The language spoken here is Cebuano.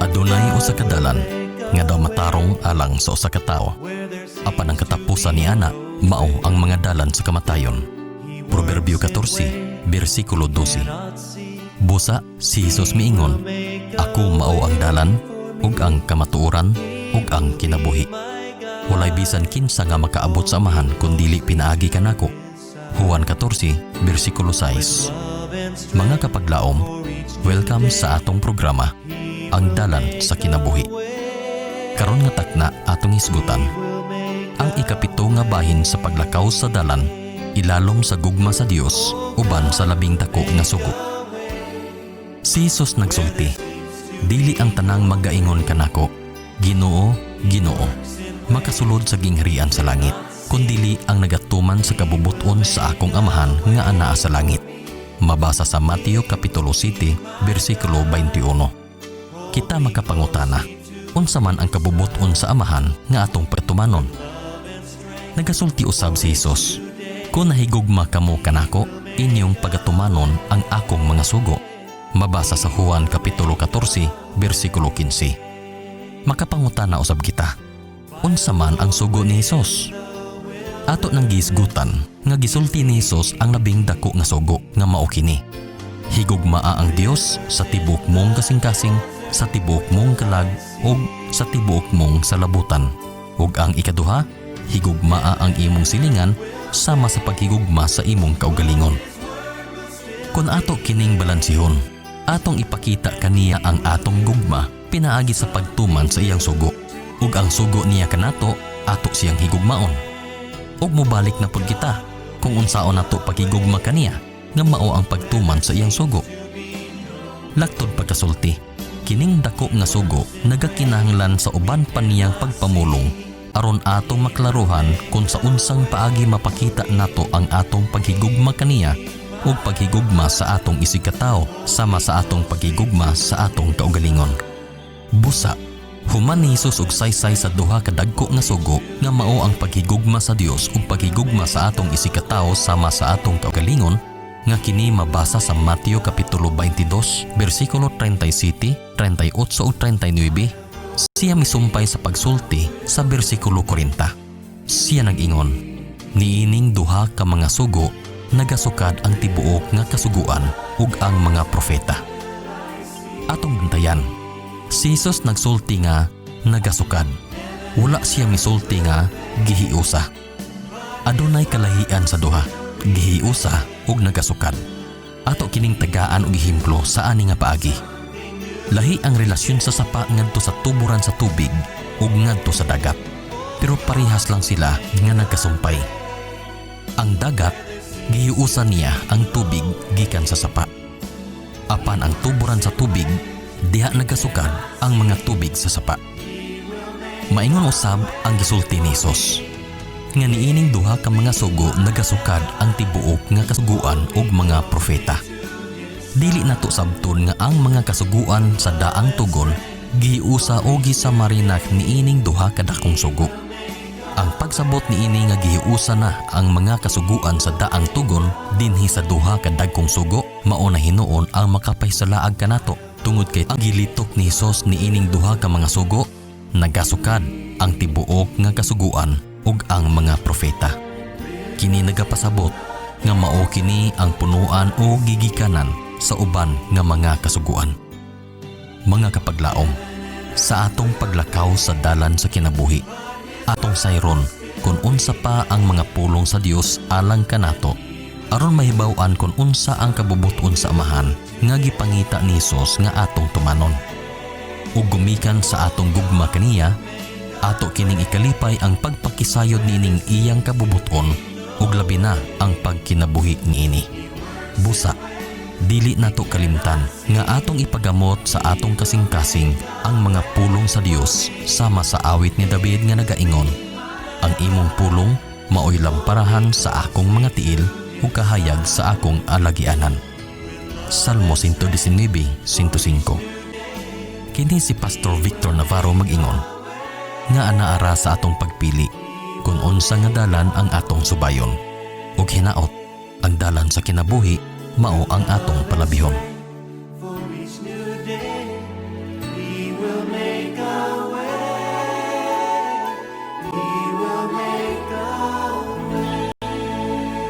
Adunay usa ka dalan nga daw matarong alang sa usa ka tawo. Apan ang katapusan ni ana mao ang mga dalan sa kamatayon. Proverbio 14, bersikulo 12. Busa si Jesus miingon, "Ako mao ang dalan ug ang kamatuoran ug ang kinabuhi. Walay bisan kinsa nga makaabot sa Amahan kun dili pinaagi kanako." Juan 14, bersikulo 6. Mga kapaglaom, welcome sa atong programa, Ang Dalan sa Kinabuhi. Karon nga takna, atong hisgutan ang ikapito nga bahin sa paglakaw sa dalan ilalom sa gugma sa Dios uban sa labing dako nga sugo. Si Jesus nagsulti, "Dili ang tanang magaingon kanako, 'Ginoo, Ginoo,' makasulod sa gingharian sa langit, kundili ang nagatuman sa kabubuton sa akong Amahan nga anaa sa langit." Mabasa sa Mateo Kapitulo 7, bersikulo 21. Kita makapangutana, unsa man ang kabubuton sa Amahan nga atong patumanon? Nagasulti usab si Jesus, "Kung nahigugma kamo kanako, inyong pagatumanon ang akong mga sugo." Mabasa sa Juan Kapitulo 14, bersikulo 15. Makapangutana usab kita, unsa man ang sugo ni Jesus? Ato nang gihisgutan nga gisulti ni Jesus ang labing dako nga sugo nga mao kini: Higugmaa ang Dios sa tibuok mong kasing-kasing, sa tibuok mong kalag ug sa tibuok mong salabutan. Ug ang ikaduha, higugmaa ang imong silingan sama sa paghigugma sa imong kaugalingon. Kung ato kining balansihon, atong ipakita kaniya ang atong gugma pinaagi sa pagtuman sa iyang sugo. Ug ang sugo niya kanato, ato siyang higugmaon. Ug mobalik na pud kita kung unsaon nato paghigugma kaniya nga mao ang pagtuman sa iyang sugo. Laktod pagkasulti, kining dako nga sugo nagakinahanglan sa uban pa niyang pagpamulong aron atong maklaruhan kung sa unsang paagi mapakita nato ang atong paghigugma kaniya ug paghigugma sa atong isigkatawo sama sa atong paghigugma sa atong kaugalingon. Busa, human ni Jesus og saysay sa duha ka dagko nga sugo nga mao ang paghigugma sa Dios ug paghigugma sa atong isigkatawo sama sa atong kaugalingon, nga kini mabasa sa Mateo Kapitulo 22 bersikulo 37, 38 ug 39, siya misumpay sa pagsulti sa bersikulo 40. Siya nag-ingon, "Niining duha ka mga sugo nagasukad ang tibuok nga kasuguan ug ang mga propeta." Atong bantayan, si Jesus nagsulti nga nagasukad. Wala siya misulti nga gihiusa. Adunay kalahian sa duha, gihiusa ug nagasukad. Ato kining tagaan og ehemplo sa ani nga paagi. Lahi ang relasyon sa sapa ngadto sa tuburan sa tubig ug ngadto sa dagat. Pero parehas lang sila nga nagkasumpay. Ang dagat, gihiusa niya ang tubig gikan sa sapa. Apan ang tuburan sa tubig, diha nagasukad ang mga tubig sa sapa. Maingon usab ang gisulti ni Jesus nga niining duha ka mga sugo nagasukad ang tibuok nga kasuguan ug mga propeta. Dili nato sabton nga ang mga kasuguan sa daang tugon gihiusa o gisamarinak niining duha ka dakong sugo. Ang pagsabot niini nga gihiusa na ang mga kasuguan sa daang tugon dinhi sa duha ka dagkong sugo mao na hinuon ang makapahisalaag kanato, tungod kay ang gilitok ni Hesus niining duha ka mga sugo, nagasukad ang tibuok nga kasuguan ug ang mga propeta. Kini nagapasabot nga mao kini ang punuan o gigikanan sa uban nga mga kasuguan. Mga kapaglaom, sa atong paglakaw sa dalan sa kinabuhi, atong sayron kung unsa pa ang mga pulong sa Dios alang kanato aron mahibaw-an kung unsa ang kabubuton sa Amahan nga gipangita ni Hesus nga atong tumanon. Ug gumikan sa atong gugma kaniya, ato kining ikalipay ang pagpakisayod niining iyang kabubuton ug labi na ang pagkinabuhi niini. Busa, dili nato kalimtan nga atong ipagamot sa atong kasing-kasing ang mga pulong sa Dios sama sa awit ni David nga nagaingon, "Ang imong pulong maoy lamparahan sa akong mga tiil ug kahayag sa akong alagianan." Salmo 119:105. Kini si Pastor Victor Navarro mag-ingon nga anaara sa atong pagpili kung unsa nga dalan ang atong subayon, ug hinaot ang dalan sa kinabuhi mao ang atong palabihon.